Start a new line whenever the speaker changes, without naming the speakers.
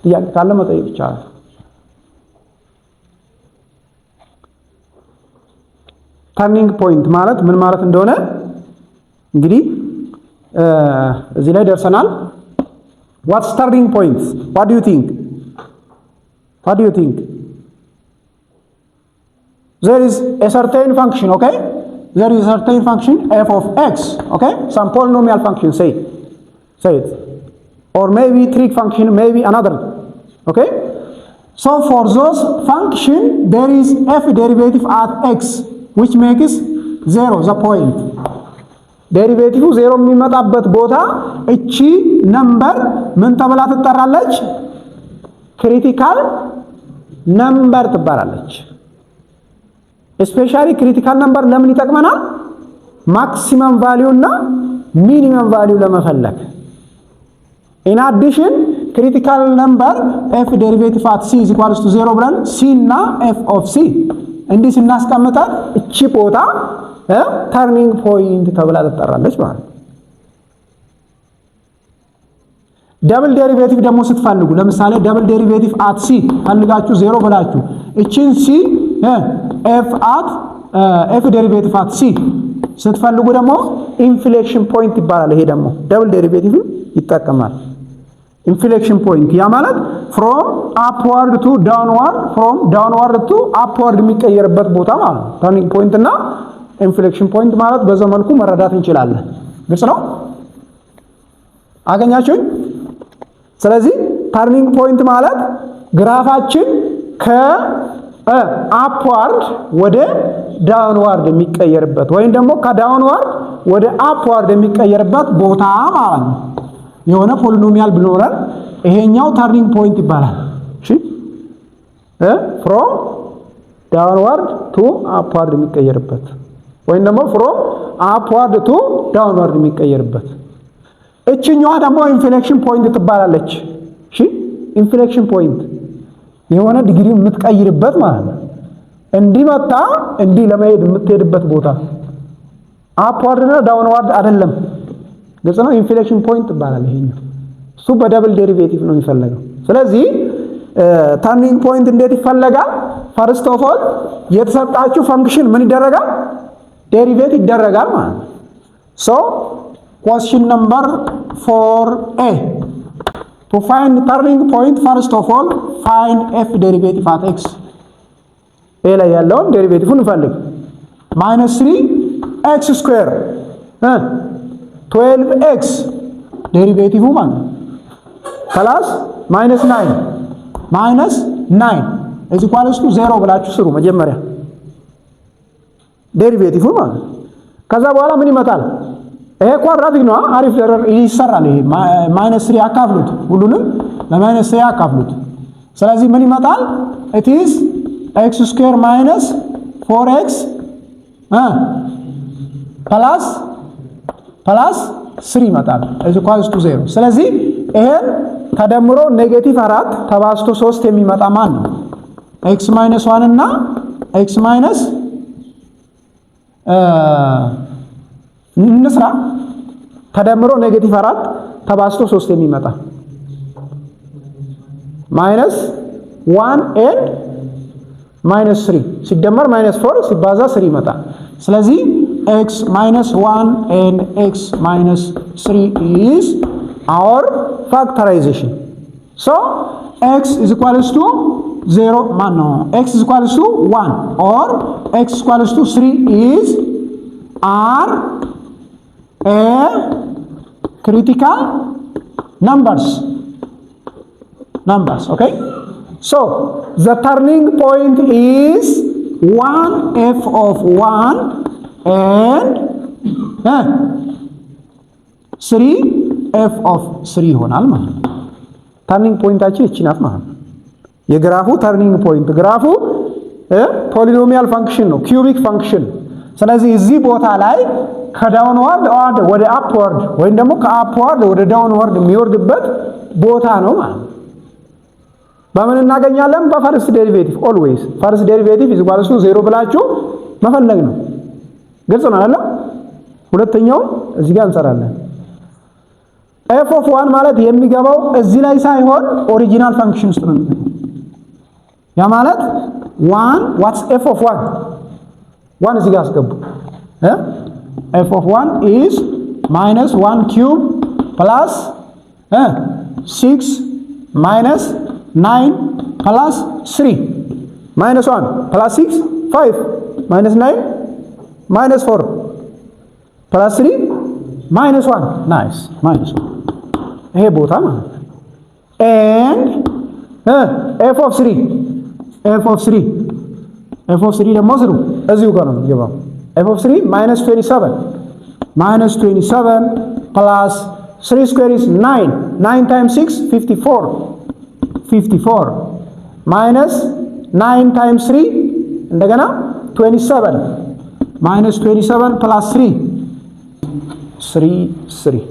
ጥያቄ ካለ መጠየቅ ይቻላል። Turning point ማለት ምን ማለት እንደሆነ እንግዲህ እዚህ ላይ ደርሰናል። What's turning point? What do you think? What do you think? There is a certain function, okay? There is a certain function f of x, okay? Some polynomial function, say it, or maybe trig function, maybe another, okay? So for those function, there is f derivative at x which makes zero the point. Derivative zero የሚመጣበት ቦታ እቺ number ምን ተብላ ትጠራለች? Critical number ትባላለች። Especially critical number ለምን ይጠቅመናል? Maximum value እና minimum value ለመፈለግ። In addition, critical number f derivative at c is equals to zero ብለን c እና f of c እንዲህ ስናስቀምጣት እቺ ቦታ turning point ተብላ ትጠራለች ማለት ነው። Double derivative ደግሞ ስትፈልጉ፣ ለምሳሌ double derivative at c ፈልጋችሁ ዜሮ ብላችሁ እቺን c f at f derivative at c ስትፈልጉ ደግሞ inflection point ይባላል። ይሄ ደግሞ double derivative ይጠቀማል። Inflection point ያ ማለት from upward to downward, from downward to upward የሚቀየርበት ቦታ ማለት ነው። Turning point እና inflection point ማለት በዛ መልኩ መረዳት እንችላለን። ግልጽ ነው? አገኛችሁኝ? ስለዚህ turning point ማለት graph ኣችን ከ upward ወደ downward የሚቀየርበት ወይም ደግሞ ከ downward ወደ upward የሚቀየርበት ቦታ ማለት ነው። የሆነ polynomial ቢኖረን ይሄኛው turning point ይባላል። እሺ፣ from downward to upward የሚቀየርበት ወይም ደግሞ from upward to downward የሚቀየርበት። እችኛዋ ደግሞ inflection point ትባላለች። እሺ፣ inflection point የሆነ ዲግሪ የምትቀይርበት ማለት ነው። እንዲህ መጣ እንዲህ ለመሄድ የምትሄድበት ቦታ upward እና downward አይደለም። ግልጽ ነው። Inflection point ይባላል ይሄኛው። እሱ በ double derivative ነው የሚፈለገው። ስለዚህ turning point እንዴት ይፈለጋል? First of all የተሰጣችሁ function ምን ይደረጋል? Derivate ይደረጋል ማለት ነው። So question number 4a, to find turning point, first of all find f derivative at x. A ላይ ያለውን derivative ን እንፈልግ። Minus 3 x square 12 x derivative ማለት ነው plus minus 9, minus 9 is equals to 0 ብላችሁ ስሩ መጀመሪያ derivative ማለት ነው። ከዛ በኋላ ምን ይመጣል? ይሄ quadratic ነው። አሪፍ ደረር ይሰራል። ይሄ minus 3 አካፍሉት፣ ሁሉንም ለ minus 3 አካፍሉት። ስለዚህ ምን ይመጣል? It is x square minus 4 x plus 3 ይመጣል is equals to 0። ስለዚህ ይሄን ተደምሮ negative አራት ተባዝቶ ሶስት የሚመጣ ማን ነው? X minus 1 እና x minus እንስራ። ተደምሮ negative አራት ተባዝቶ ሶስት የሚመጣ minus 1 and minus 3 ሲደመር minus 4 ሲባዛ 3 ይመጣል። ስለዚህ x minus 1 and x minus 3 is our factorization. So x is equals to 0 ማን ነው x is equals to 1 or x equals to 3 is are a critical numbers, okay? So the turning point is 1, f of 1 and 3, f of 3 ይሆናል ማለት ነው። Turning point ኣችን እቺ ናት ማለት ነው። የ graph ኡ turning point graph ኡ polynomial function ነው፣ cubic function። ስለዚህ እዚህ ቦታ ላይ ከ downward ወደ upward ወይም ደግሞ ከ upward ወደ downward የሚወርድበት ቦታ ነው ማለት ነው። በምን እናገኛለን? በ first derivative። Always first derivative is equals to zero ብላችሁ መፈለግ ነው። ግልጽ ነው አይደለም? ሁለተኛው እዚህ ጋር እንሰራለን። F of one ማለት የሚገባው እዚህ ላይ ሳይሆን original function ውስጥ ነው የሚገባው። ያ ማለት one, what's f of one? One እዚህ ጋር አስገቡ። F of one is minus one cube plus six minus nine plus three. Minus one plus six, five, minus nine, minus four, plus three, minus one. Nice. Minus one ይሄ ቦታ ማለት ነው። And f of three, f of three, f of three ደግሞ ስሩ እዚሁ ጋር ነው የሚገባው። F of three, minus 27, minus 27 plus 3 square is 9, 9 times 6, 54, 54 minus 9 times 3 እንደገና 27, minus 27 plus 3, 3 3.